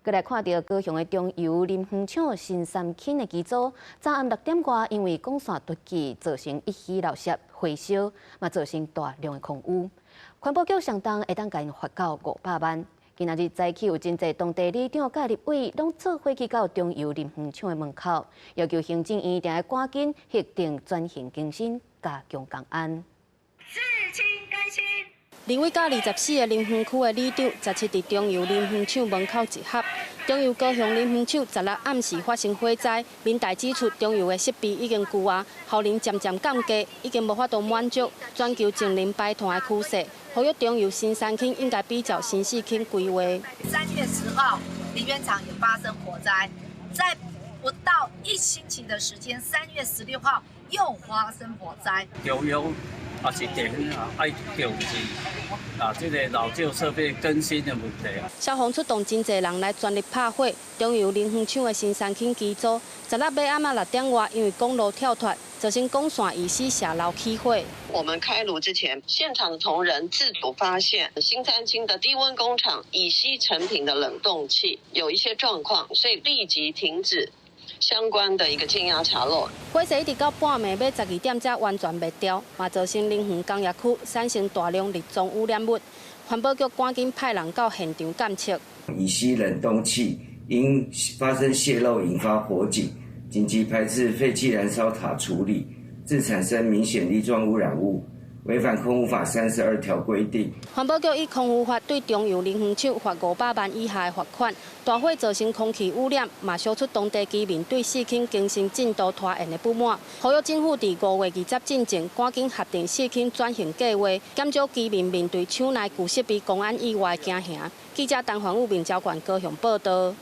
閣來看著高雄的中油林園廠新三輕的機組，昨暗6點外因為管線斷氣，造成乙烯漏泄火燒，嘛造成大量的空污。環保局相當會當共𪜶罰到500萬。今仔日早起有真濟當地里長佮立委攏做伙去到中油林園廠的門口，要求行政院定愛趕緊核定轉型更新，加強工安。四氫更新。立委佮24個林園區的里長，17佇中油林園廠門口集合。中油高雄林園廠16暗時發生火災，民代指出中油的設備已經舊啊，效能漸漸降低，已經無法度滿足全球淨零排碳的趨勢。呼籲中油新三氫應該比照新四氫規劃。3月10號，林園廠也發生火災，在不到一星期的時間，3月16號又發生火災。中央也是地方啊，愛重視啊，這个老舊設備更新的問題啊。消防出動真濟人來全力拍火，中油林園廠的新三氫機組，16尾暗仔6點外，因為管路跳脫，造成管線乙烯洩漏起火。我們開爐之前，現場的同仁自主發現新三氫的低溫工廠乙烯成品的冷凍器有一些狀況，所以立即停止相關的一個靜壓查漏。火勢一直到半暝欲12點才完全滅掉，嘛造成林園工業區產生大量粒狀污染物。環保局趕緊派人到現場監測。乙烯冷凍器因發生洩漏引發火警，緊急排至廢氣燃燒塔處理，致產生明顯粒狀污染物，違反空污法32條規定。環保局以空污法對中油林園廠罰500萬以下的罰款。大火造成空氣污染，嘛燒出當地居民對四氫更新進度拖延的不滿。呼籲政府佇5月20進前趕緊核定四氫轉型計劃，減少居民面對廠內舊設備工安意外驚嚇。記者陳環武、面交館高雄報道。